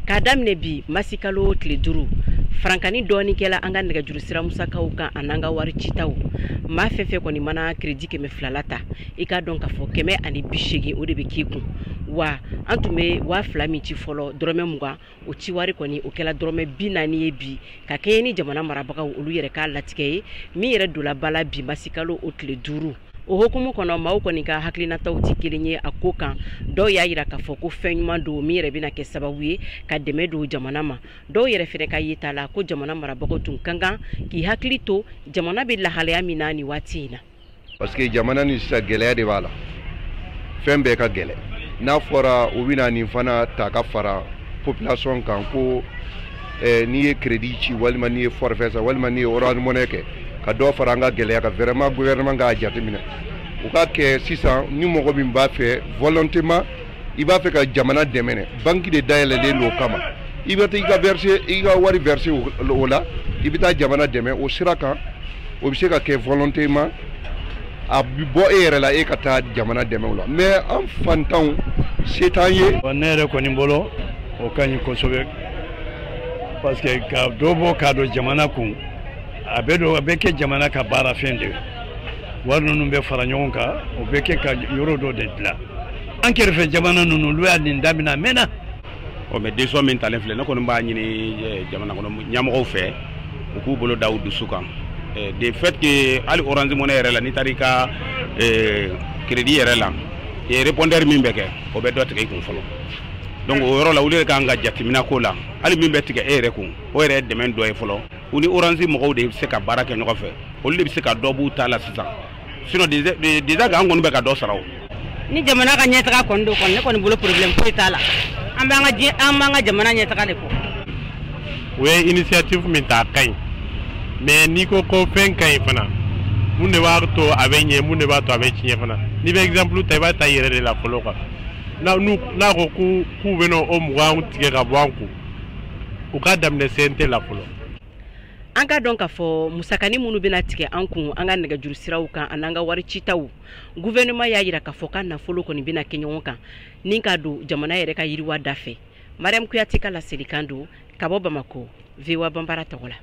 K'a daminɛ bi masikalo tile 5, farankani dɔɔni kɛla an ka nɛgɛjuru sira musakaw kan an'an ka wari citaw. Maa fɛn fɛn kɔni mana crédit 200 la ta, i k'a dɔn k'a fɔ 180 o de bɛ k'i kun. Wa an tun bɛ 2000 min ci fɔlɔ dɔrɔmɛ 20, o ci wari kɔni o kɛla dɔrɔmɛ 40 ye bi, ka kɛɲɛ ni jamana marabagaw olu yɛrɛ k'a latigɛ ye min yɛrɛ donna ba la bi masikalo o tile 5. O hukumu kɔnɔ, maaw kɔni ka hakilinataw tɛ kelen ye a ko kan. Dɔw y'a yira k'a fɔ ko fɛn ɲuman don min yɛrɛ bɛna kɛ sababu ye ka dɛmɛ don jamana ma. Dɔw yɛrɛ fɛnɛ ka yeta la ko jamana marabagaw tun ka kan k'i hakili to jamana bɛ lahalaya min na nin waati in na. Parce que jamana ni sisan gɛlɛya de b'a la, fɛn bɛɛ ka gɛlɛn. N'a fɔra u bɛna nin fana ta ka fara population kan ko n'i ye crédit ci walima n'i ye forfait san walima n'i ye Orange Money kɛ ka dɔ fara an ka gɛlɛya kan, vraiment gouvernement k'a jateminɛ. U ka kɛ sisan ni mɔgɔ min b'a fɛ volontairement i b'a fɛ ka jamana dɛmɛ, banque de dayɛlɛlen don o kama, i bɛ taa i ka verser, i ka wari verser o la, i bɛ taa jamana dɛmɛ o sira kan. O bɛ se ka kɛ volontairement, a bɛ bɔ e yɛrɛ la e ka taa jamana dɛmɛ o la. Mais an fantanw se t'an ye. Ne yɛrɛ kɔni bolo o ka ɲi kosɛbɛ, parce que ka dɔ bɔ k'a don jamana kun, a bɛ don, a bɛ kɛ jamana ka baara fɛn de ye. Wari ninnu bɛ fara ɲɔgɔn kan, o bɛ kɛ ka yɔrɔ dɔ de dilan. An kɛrɛfɛ jamana ninnu, olu y'a nin daminɛ a mɛnna. Ɔ mais décision min talen filɛ, ne kɔni b'a ɲini jamana kɔnɔ ɲɛmɔgɔw fɛ u k'u bolo da u dusu kan. De fait que hali Orange Money yɛrɛ la, n'i taara i ka crédit yɛrɛ la, répondeur min bɛ kɛ, o bɛ dɔ tigɛ i kun fɔlɔ. Donc o yɔrɔ la, olu yɛrɛ kan ka jateminɛ ko la, hali min bɛ tigɛ e yɛrɛ kun, o yɛrɛ ye dɛmɛ dɔ ye fɔlɔ. U ni Orange mɔgɔw de bɛ se ka baara kɛ ɲɔgɔn fɛ, olu de bɛ se ka dɔ b'u ta la sisan. Sinon déjà an kɔni bɛ ka dɔ sara o. Ni jamana ka ɲɛtaga kɔni don kɔni, ne kɔni bolo problème foyi t'a la. An b'an ka diɲɛ, an b'an ka jamana ɲɛtaga de kɔ. U ye initiative min ta, a ka ɲi, mais n'i ko ko fɛn ka ɲi fana, mun de b'a to a bɛ ɲɛ, mun de b'a to a bɛ tiɲɛ fana? N'i bɛ exemple ta, i b'a ta i yɛrɛ de la fɔlɔ quoi. N'a n'u n'a ko k'u bɛna o 20 tigɛ ka bɔ an kun, u k'a daminɛ CNT la fɔlɔ. An ka dɔn k'a fɔ musakani minnu bɛna tigɛ an kun an ka nɛgɛjuru siraw kan an'an ka wari citaw, gouvernement y'a yira k'a fɔ k'a nafolo kɔni bɛna kɛ ɲɔgɔn kan ni k'a don jamana yɛrɛ ka yiriwa da fɛ. Mariam Kuyate ka laselikan don ka bɔ Bamako, VOA Banbara tɔgɔ la.